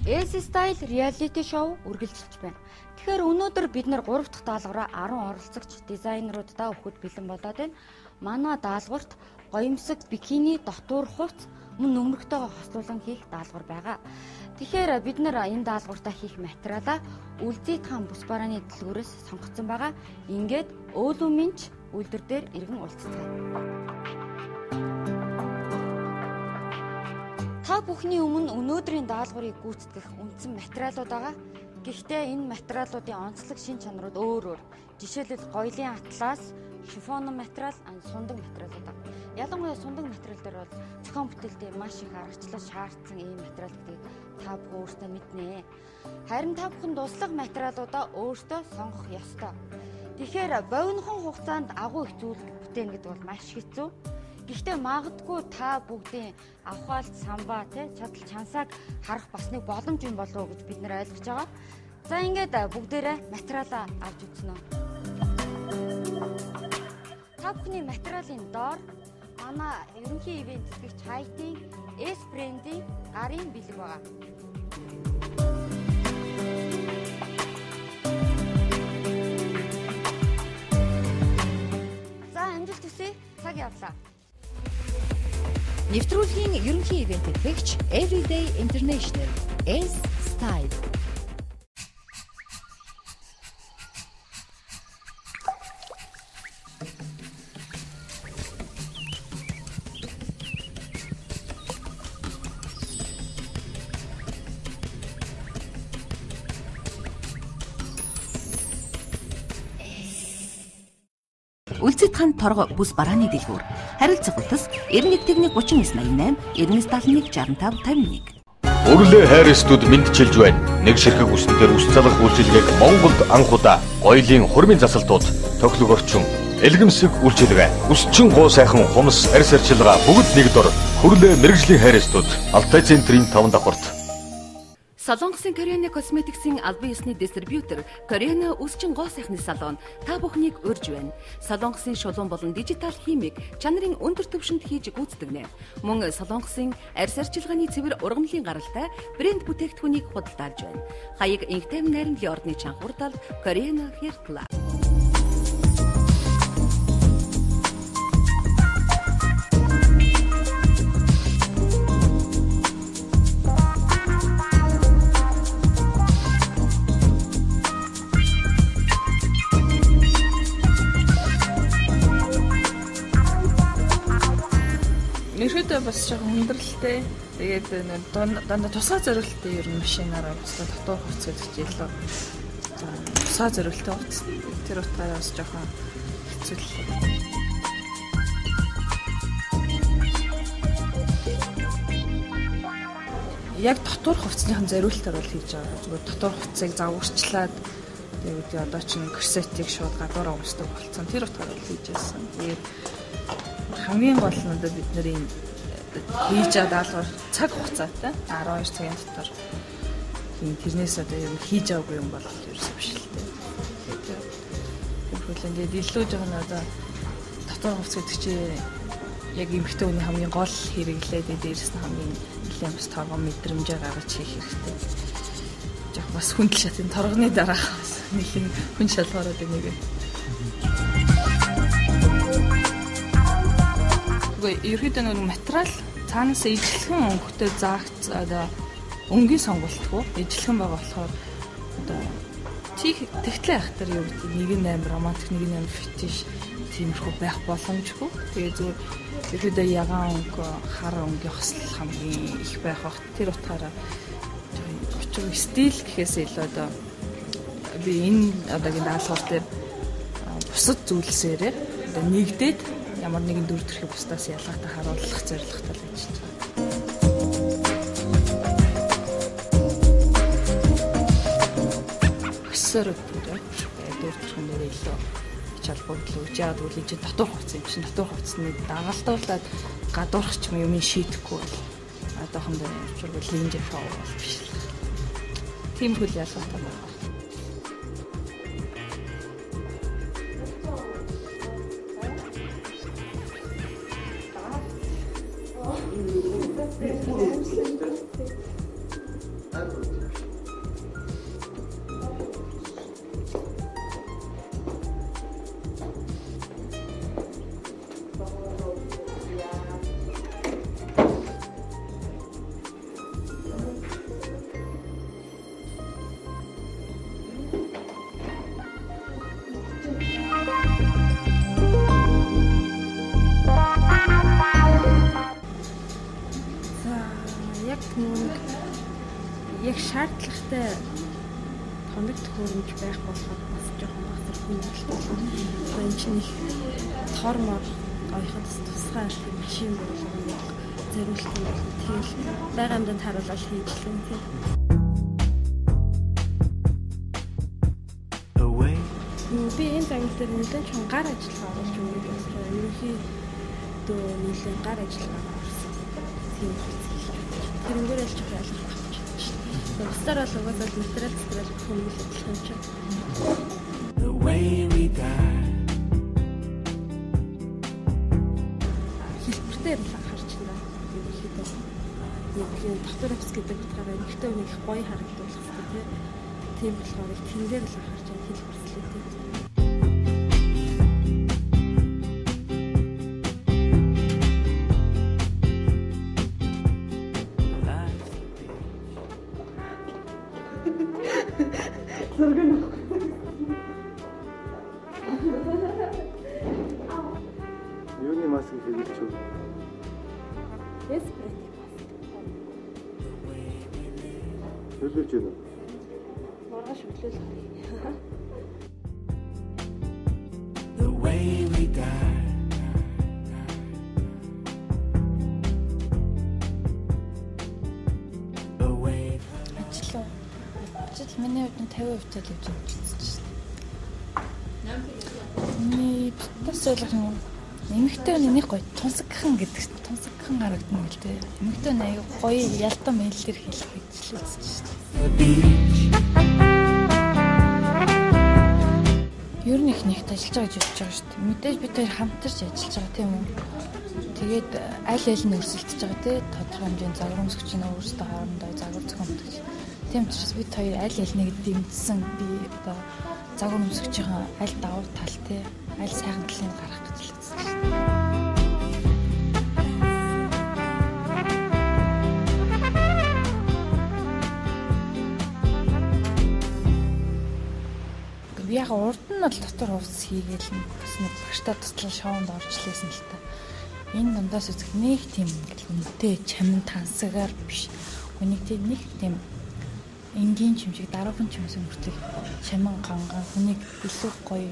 S Style reality show үргэлжилж байна. Тэгэхээр өнөөдөр бид нар 3 дахь даалгавраа 10 оролцогч дизайнеруудаа өгөхөд бэлэн болоод байна. Манай даалгаварт гоёмсог бикини дотуур хувц мөн нөмрөгтэйгөө хослуулан хийх даалгавар байгаа. Тэгэхээр бид нар энэ даалгавартаа хийх материалаа Үлзий таан бүс барааны дэлгүүрээс сонгоцсон байгаа. Ингээд Өөлүминч үйлдвэр дээр иргэн уулзцгаая. Та бүхний өмнө өнөөдрийн даалгаврыг гүйцэтгэх үндсэн материалууд байгаа. Гэхдээ энэ материалуудын онцлог шин чанарууд өөр өөр. Жишээлбэл гоёлын атлас, шифон материал, сундаг материалууд байгаа. Ялангуяа сундаг материал дээр бол зохион бүтээлдээ маш их аргачлал шаардсан ийм материал гэдгийг та бүхэн өөрсдөө мэднэ. Харин та бүхэн туслах материалуудаа өөрсдөө сонгох ёстой. Тэгэхээр богинохон хугацаанд агуу их зүйл бүтээн гэдэг бол маш хэцүү. Гэхдээ магадгүй та бүгдийн авхаалт самбаа тий чадал чансааг харах бас нэг боломж юм болов уу гэж бид нэр ойлгож байгаа. За ингээд бүгдээрээ материалаа авч үзнэ. Та бүхний материалын доор манай ерөнхий ивент тэтгэгч Хайтын S брендийн гарын бэлэг байгаа. За амжилт хүсье. Цаг явлаа. Нэвтрүүлгийн ерөнхий ивент тэтгэгч Everyday International S Style. Үлзий таан торго бүс барааны дэлгүүр. Харилцах утас 91 39 88 99 71 65 51. Өглөө хайрстууд мэдчилж байна. Нэг ширхэг үсэн дээр үс залгах үйлчилгээг Монголд анх удаа гоёлын хурмын засалтууд, тохилог орчин, элгэмсэг үйлчилгээ, үсчин гоо сайхан хумс, арьс арчилгаа бүгд нэг дор. Хөрлөө мэрэгжлийн хайрстууд Алтай центрийн 5 давхарт. Солонгосын Koreana Cosmetics-ийн албан ёсны дистрибьютор Koreana үсчин гоо сайхны салон та бүхнийг урьж байна. Солонгосын шулуун болон дижитал химик чанарын өндөр түвшинд хийж гүйцэтгэнэ. Мөн Солонгосын арьс арчилгааны цэвэр ургамлын гаралтай брэнд бүтээгдэхүүнийг худалдаалж байна. Хаяг инх тайван найрамдлын ордны чанхуурдал Koreana Hair Club. Ерөөдөө бас жоохон хүндрэлтэй. Тэгээд дандаа тусгай зориултын ер нь машинаараа бусдад дотуур хувцас гэдэг чинь илүү тусгай зориултын хувцас. Тэр утгаараа бас жоохон хэцүү л. Яг дотуур хувцсныхан зориултаар бол хийж байгаа. Зүгээр дотуур хувцсыг загварчлаад тэгээд одоо чинь корсетийг шууд гадуураа өмсдөг болсон. Тэр утгаараа бол хийж байсан. Тэгээд хамгийн гол нь одоо бид нарын хийж байгаа даалгавар цаг хугацаатай 12 цагийн дотор тийм тэрнээс одоо юм хийж байгаагүй юм бол ерөөсөө биш л дээ. Тэр хүлэн тэгээд илүү жоохон одоо дотор хувцас гэдэг чинь яг эмэгтэй хүний хамгийн гол хэрэглээ, тэгээд дээрэс нь хамгийн нэлээд бас торгон мэдрэмжээ гаргаж хийх хэрэгтэй. Жоох бас хүндэл шатын торгоны дараах бас нэлээд хүн шалгаараад нэг. Ерөөдөө нэг материал цаанаас ижлэхэн өнгөтэй заагц одоо өнгийн сонголтгүй ижлэхэн байгаа болохоор одоо тэгтлээ ахтар юу гэдэг нэг нь амар романтик, нэг нь амар фетиш тиймэрхүү байх боломжгүй. Тэгээ зүгээр ерөөдөө ягаан өнгө, хар өнгийн хослол хамгийн их байх бах. Тэр утгаараа учир стил гэхээс илүү одоо би энэ одоогийн даалгавар дээр бусад зүйлсээрээ одоо нэгдээд ямар нэгэн дүр төрхийг бусдаас ялгаатай харуулах зорилготой л ажиллаж байгаа. Өсөөр дүр төрхөн дээр илүү ач холбогдол өгч яагаад гэвэл энэ чинь дотуур хувцас юм чинь дотуур хувцсны дагалдуулаад гадуурх ч юм юм шийдэхгүй бол одоохондоо учиргүй линжер шоу бол биш л. Тийм хөл ялгаатай байна. их шаардлагатай тоног төхөөрөмж байх болохоор бас жоохон бахарх юм л та. Одоо энэ чинь их тор мор оёход тусгай тийм машин болгоно зориулт юм бол тэгэл байгаа юмдаа тааруулаад хийж лэн тийм. Би энэ загвар дээр нэлээд чон гар ажиллагаа оруулж өгөх гэж байна. Ерөнхийдөө нэлээд гар ажиллагаа орсон. Тийм хувцас. Тэрнгээр л жоох ялгах байх гэж байна. Бусдаар бол угаасаа материал материал бүх юм л адилхан юм чинь. The way we die. Хэлбэртэй л анхаарч байна. Ерөнхийдөө нэг дотор хувцас гэдэг утгаараа эмэгтэй хүн их гоё харагдуулах хэрэгтэй тийм. Тийм болохоор их тэн дээр л анхаарч байна хэлбэрслээ тийм. Юуны маск хэрэглэж юу? Эспрет маск. Хөлөж юу? Маргааш өглөөл харъя. The way we die. Ажил уу? Ажил миний хувьд нь 50% л явж байгаа шүү дээ. Миний бас ойлгох юм. Эмэгтэй хүн энийг гоё тунсагхан гэдэг чинь тунсагхан харагдана гэл тэ. Эмэгтэй хүн аяг гоё ялтан мэлдэр хэлэх гэж л үзэж шүү дээ. Ер нь их нэгт ажиллаж байгаа гэж бодож байгаа шүү дээ. Мэдээж бид хоёр хамтарч ажиллаж байгаа тийм үү? Тэгээд аль аль нь өрсөлдөж байгаа тий. Тодорхой хэмжээний загвар өмсгч нь өөрсдөө хоорондоо загвар зохион бүтээж. Тийм учраас бид хоёр аль аль нэг дэмжсэн би одоо загвар өмсгчийн аль давуу тал тий, аль сайхан талыг гаргах гэж л үзсэн шүү дээ. Яг урд нь бол дотор хувцас хийгээл бас нэг багштай туслан шоунд орж лээсэн л та. Энэ дундаас үзэх нэг тийм үнэтэй чамин тансагаар биш. Үнийг тийм нэг тийм энгийн чим шиг даруухан чимсэн мөртлөө чамин ганган хүнийг илүү гоё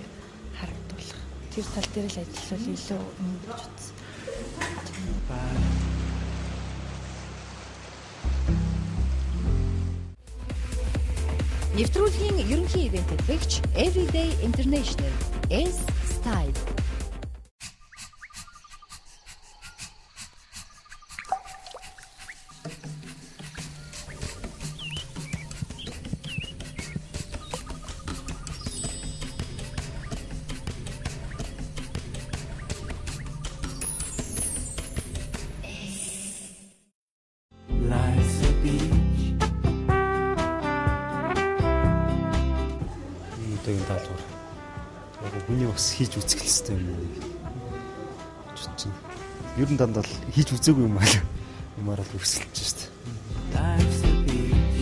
харагдуулах. Тэр тал дээр л ажиллавал илүү юм гэж бодсон. Нэвтрүүлгийн ерөнхий ивент тэтгэгч Everyday International S Style. Life's a beach. Удаагийн даалгавар. Яг хүний бас хийж үзэх хэрэгтэй юм гэж бодож байна. Ер нь дандаа л хийж үзээгүй юм аа. Юмараа л өрсөлдөж шүү дээ. Life's a beach.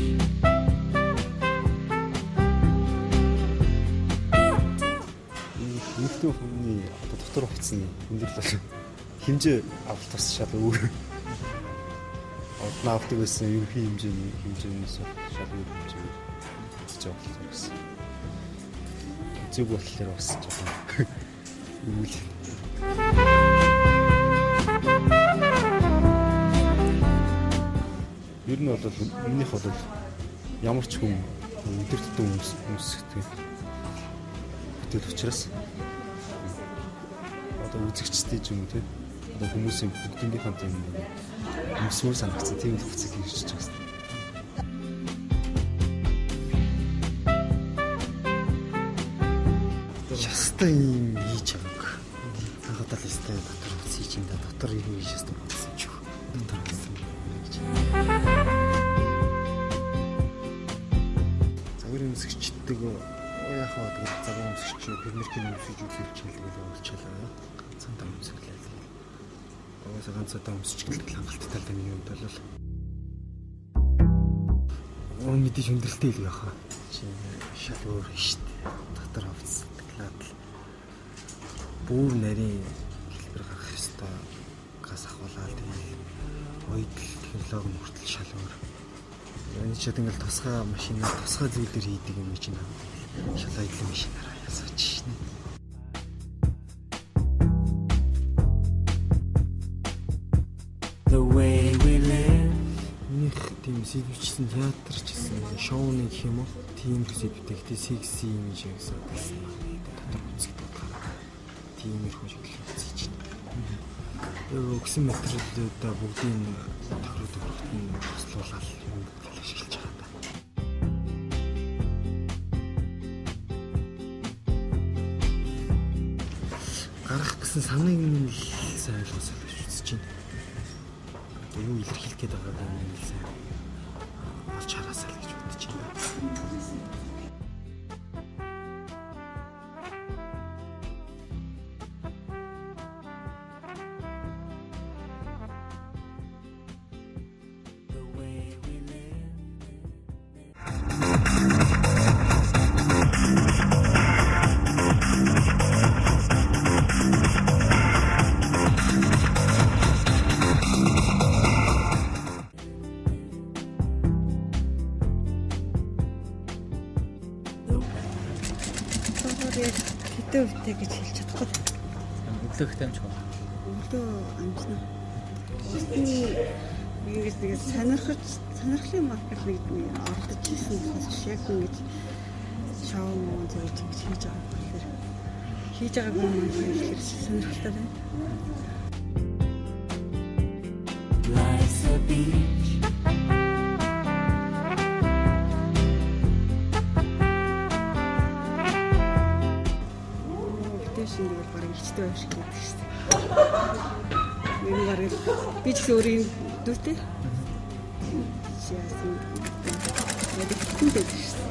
Нэгдүгээр хүний одоо дотор хувцсны өндөрлөл хэмжээ авалт бас шал өөр. Одон авдаг байсан ерөнхий хэмжээний хэмжээнээс шал өөр хэмжээ үзэж байгаа болохоор бас зүг болохоор бас жоохон юм л. Ер нь бол өмнөх бол ямар ч хүн өдөр тутам өмсгдөг бүтээл учраас одоо үзэгчтэй ч юм уу тий одоо хүмүүсийн бүгдийнхээ тийм өмсмөр санагдсан тийм л хувцас хийж байгаа юм. Ястай юм хийж байгаагүй. Анхудаа л ястай дотор хувцас хийж юм да. Дотор юм хийж ястай бодсон ч юу. Дотор хувцас гэж. Загвар өмсгчдэг яг хаа тэгээд загвар өмсгч премьеркийн өмсгч үзүүлчихэл тэгээд явуулчихлаа. Ганцхан өмсгөлээ. Угаасаа ганцхан өмсчихэл хангалттай л миний хувьд бол. Уун мэдээж хүндрэлтэй л яхаа. Чи шал өөр шүү дээ. Дотор хувцас талаад л бүр нарийн хэлбэр гаргах ёстой гас ахуулаад тэгээд оёдол технологи нь хүртэл шал өөр. Энэ ч ингээл тусгай машинаар тусгай зүйлээр хийдэг юм чинь. Шалаа идлэн машинаар ясаач шнэ. The way we live. Минийх тийм сэдвчсэн театр ч гэсэн шоуны гэх юм уу? Тийм сэдвтэй. Гэтэ секси юм шиг байсан. Дотор үздэг бодлоо. Тиймэрхүү чиглэл үзэж байна. Өгсөн материалуудаа бүгдийг тохирол тохиролт нь хослуулаад юм бүгд ашиглаж байгаа даа. Гарах гэсэн санааг нь л сайн ойлгосоо гэж үзэж байна. Одоо юу илэрхийлэх гээд байгааг нь л сайн олж хараасаа л гэж бодож байна. The way we live. Татвар яг хэдэн өвтэй гэж хэлж чадахгүй. Өглөө их амжих уу? Өглөө амжина. Ингэж нэг сонирхож сонирхлын маркет нэг оролдож хийсэн болохоос биш яг ингэж шоу муу зэрэг ингэж хийж байгаа болохоор хийж байгааг юм болохоор сонирхолтой байна. Life's a beach. Бүтээшин гэвэл бараг ихтэй байх шиг байдаг шүү дээ. Ер нь бараг би ч гэсэн өөрийн дүүтэй. Яасан яг ихтэй байдаг шүү дээ.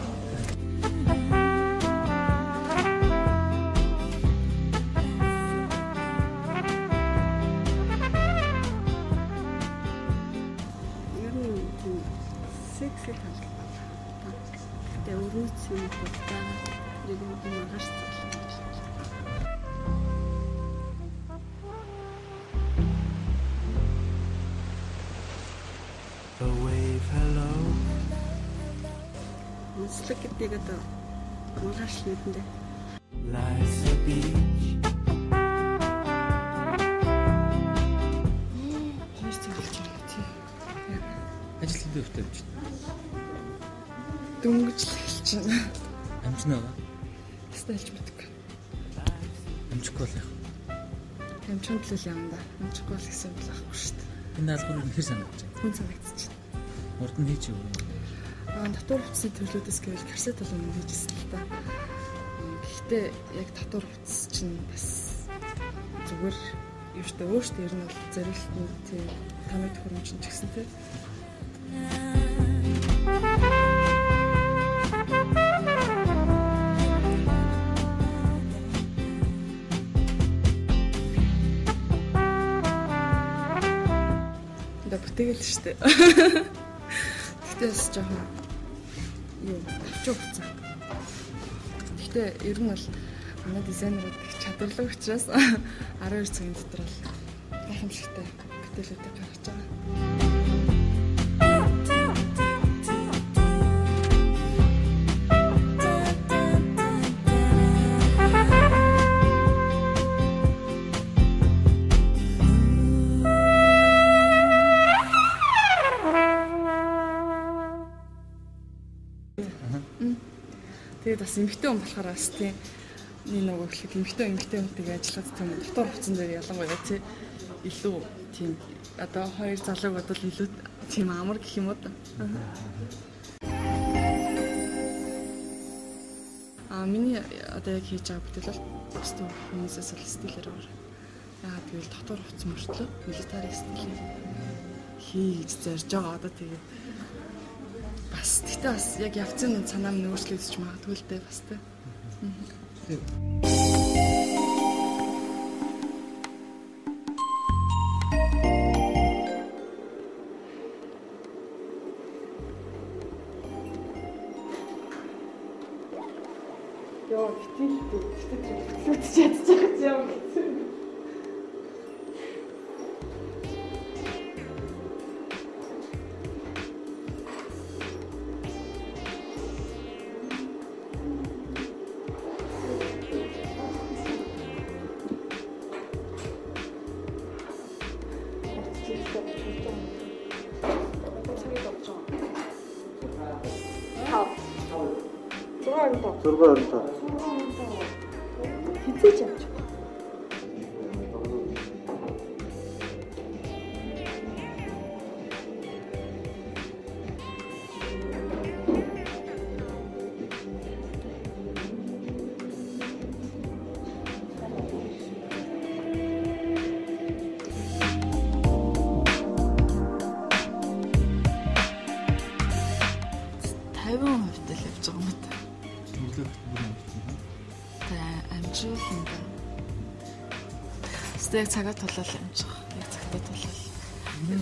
Ер нь тийм секси тал байна. Гэтэ өрнөц юм бол байгаа. Тэрийг маргааш зөвлөх гэж байна. A wave hello. Онцлог гэдгийг одоо маргааш л мэднэ дээ. Life's a beach. Хоёр цаг болж байна тий. Ажил хэдэн өвтэй амжина? Дөнгөж л эхэлж байна. Амжина уу? Тэстэй хэлж мэдгүй. Амжихгүй бол яах вэ? Амжинд л юм да. Амжихгүй л гэсэн юм бол ахгүй шүү дээ. Энэ даалгавар үнэхээр санагдаж байна. Хүн санагдаж байна. Урд нь хийж юу? Татвар хувцсны төрлүүдээс гэвэл корсет бол өмнө хийжсэн л та. Гэхдээ яг татвар хувцс чинь бас зүгээр юу штэ өөртөө ер нь бол зориулт нь тийм тамиг төхөөрөмж нь ч гэсэн тийм. Одоо бүтээгэл штэ. Тэгтээ бас жоохон юу тавчуу хуцаа. Гэхдээ ер нь бол манай дизайнерууд их чадварлаг учраас 12 цагийн дотор л гайхамшигтай бүтээлүүдийг гаргаж байгаа. Тэгээд бас эмэгтэй хүн болохоор бас тийм нэг нөгөө гэхэд эмэгтэй хүнтэйгээ ажиллахад тийм дотор хувцсан дээр ялангуяа тий илүү тийм одоо хоёр залууг бодвол илүү тийм амар гэх юм уу да. А миний одоо яг хийж байгаа бүтээл бол бусд хүмүүсээс бол стилээр өөр. Яагаад гэвэл дотор хувцсан мөртлөө милитари стилээр хий гэж зорж байгаа одоо тэгээд бас тэгтээ бас яг явцын санаа минь өөрчлөгдөж магадгүй л дээ бас тэ. Йоо, битгий тэгтээ тэр хөтлөгдөж чадчих юм гэсэн. 6.25. Хизээж авч. Яг цагаа тулаал амжих. Яг цагтаа тулаал.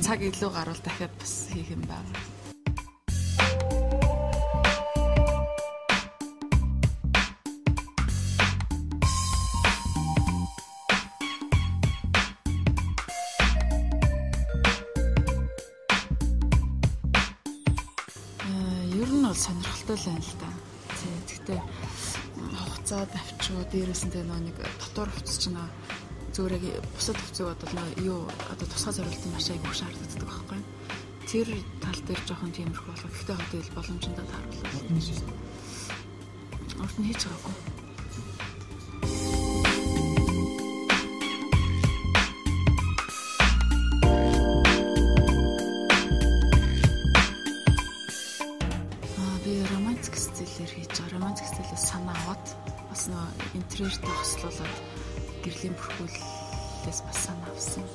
Цаг илүү гарвал дахиад бас хийх юм байна. Ер нь бол сонирхолтой л байна л да. Тэгэхдээ хугацаа давчуу дээрээс нь тэгээ нэг дотор хувцас чинь зүгээр яг бусад хувцсыг бодвол юу одоо тусгай зориултын маш айгүй шаардлагатай байхгүй. Тэр тал дээр жоохон тиймэрхүү болох. Гэхдээ хот ил боломжтой тааруулах. Урд нь хийж байгаагүй. Би романтик стилээр хийж байгаа. Романтик стилээс санаа аваад бас нөө интерьертэй хослуулад гэрлийн бүрхүүлээс бас санаа авсан.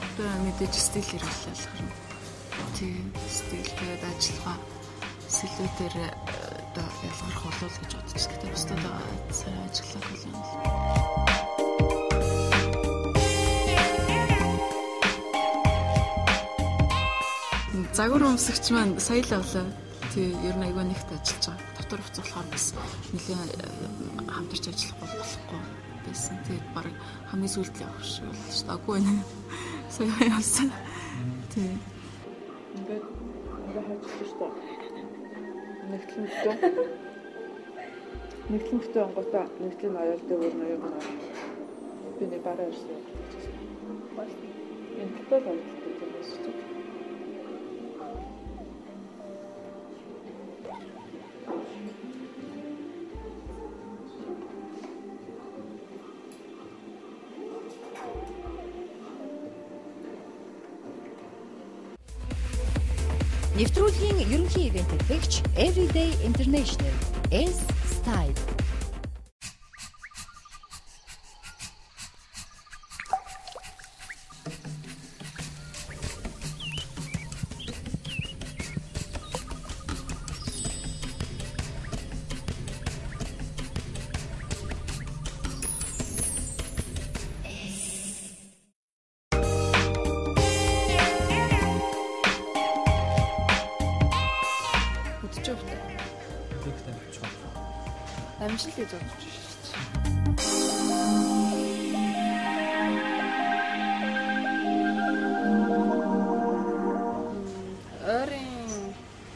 Одоо мэдээж стил хэрэглээ болохоор. Тийм, стил тэгээд ажиллагаа сэлүүтээр одоо ялгарх болов гэж бодож. Гэтэ бусдад сайн ажиллах юм л. Загвар өмсөгч маань сая л авлаа. Тий, ер нь айгүй нэгт ажиллаж байгаа. Дотор хувцас болохоор бас нэлээд хамтарч ажиллахгүй болохгүй байсан. Тэгээд баг хамгийн сүүлд л явах шиг боллоо шүү дээ. Аггүй байна. Сая явсан. Тий. Ингээд хайчихсан шүү дээ. Нэгтлэн бүтэн. Нэгтлэн бүтэн онготой нэгтлэн оёл дээр өөр юм. Би нэг бараа ирсэн. Энэ дотор оёлтой юм байна шүү дээ. Нэвтрүүлгийн ерөнхий ивент эрхлэгч Everyday International S Style. Амжилт гэж бодож шүү дээ. Ойрын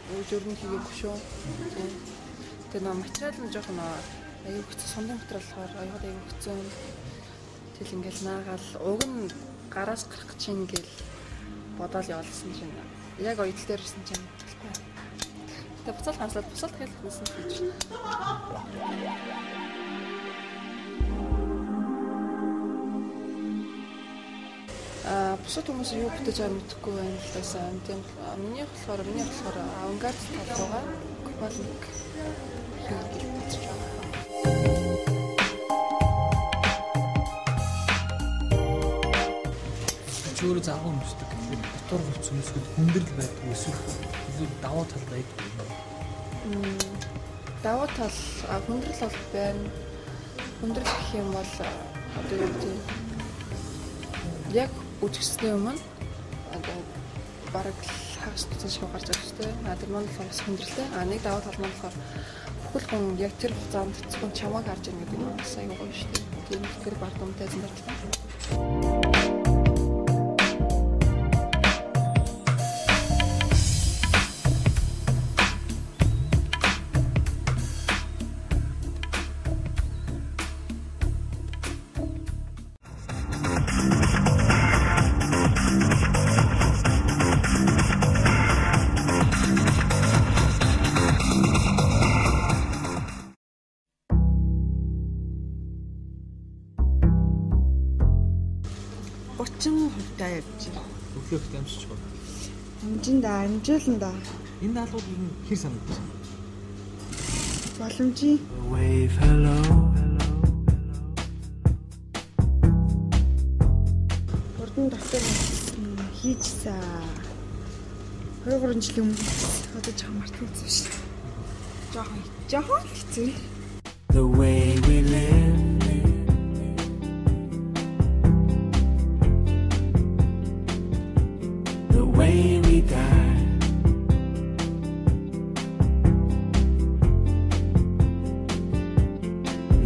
үе өрнө хийгээгүй шүү. Тэгээ нөө материал нь жоохон аюу хэцүү, сундан материал болохоор аюу хэцүү. Тэгэл ингээл наагаал уг нь гараас гарах гэж ингээл бодоол явуулсан чинь яг оёдол дээр ирсэн чинь болохгүй. Тэгээ буцаал ганцлаад буцаал дахиад хөнсөн хийж байна. Бусад хүмүүс юу бүтээж байгааг мэдэхгүй байна л да сайн. Тийм миний болохоор авангард тал руугаа купалник хийх гэж бодож байна. Чи өөрөө загвар өмсдөг гэхлээр дотор хувцас өмсгөд хүндрэл байдаг эсвэл илүү давуу тал байдаг юм уу? Давуу тал хүндрэл бол байна. Хүндрэл гэх юм бол одоо юу гэдэг яг үжигсний өмнө одоо бараг хагас туцсан шиг гарч ирж шүү дээ. А тэр маань болохоор бас хүндрэлтэй. А нэг давуу тал маань болохоор бүхэл хүн яг тэр хугацаанд зөвхөн чамайг харж байгаа гэдэг нь бас аюу гоё шүү дээ. Тийм тэр баг думтай зэн дардлаа. Сайн явж байна. Өглөө их амжиж байна. Амжин да, амжуулна да. Энэ даалгавар ер нь хэр санагдаж байна? Боломжийн. Wave hello. Урдан дотор хийжсэн. 2-3 жилийн өмнө одоо жоохон мартагдсан биш. Жоохон хэцүү. The way we live. The way we die.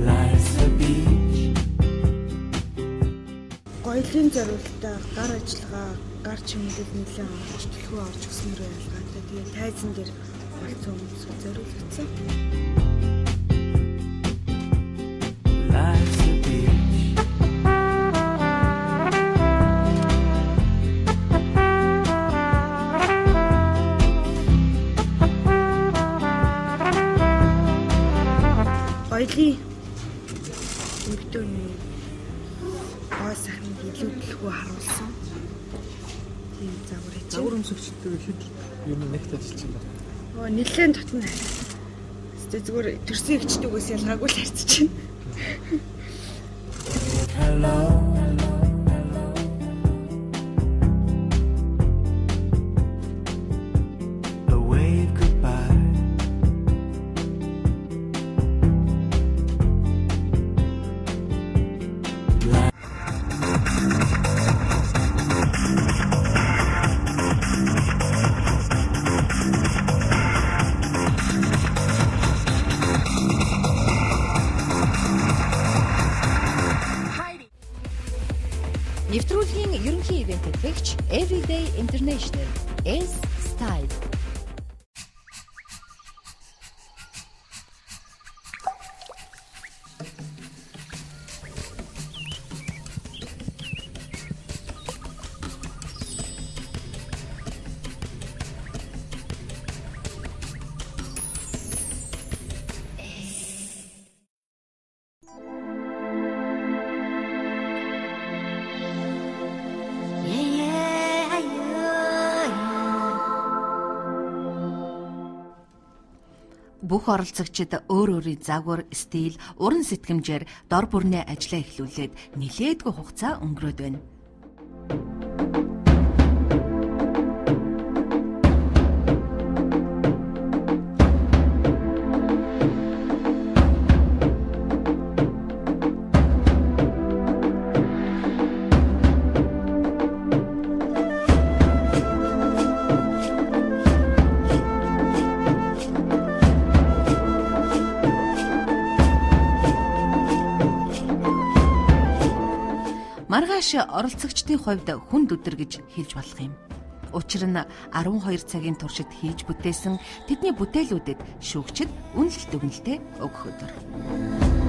Life's a beach. Гоёлын зориултаа гар ажиллагаа, гар чимэглэл нэлээд орж төлхөө орж өгснөрөө ялгаатай. Тэгээ тайзан дээр болцсон хүмүүс зориулагдсан. Life's a beach. Гоёлын эмэгтэйний гоо сайхныг илүү төлхөө харуулсан. Тийм загвар хийж. Загвар өмсөгчдөө хэд ер нь нэгт ажиллаж байна. Оо нэлээд татна. Гэтэ зүгээр төрсөн эгчдүүгээс ялгаагүй л харьцаж байна. Hello. A wave goodbye. Нэвтрүүлгийн ерөнхий ивент тэтгэгч Everyday International S Style. Бүх оролцогчид өөр өөрийн загвар, стил, уран сэтгэмжээр дор бүрнээ ажлаа эхлүүлээд нэлээдгүй хугацаа өнгөрөөд байна. Маргааш оролцогчдын хувьд хүнд өдөр гэж хэлж болох юм. Учир нь 12 цагийн туршид хийж бүтээсэн тэдний бүтээлүүдэд шүүгчид үнэлэлт өгнөлтөө өгөх өдөр.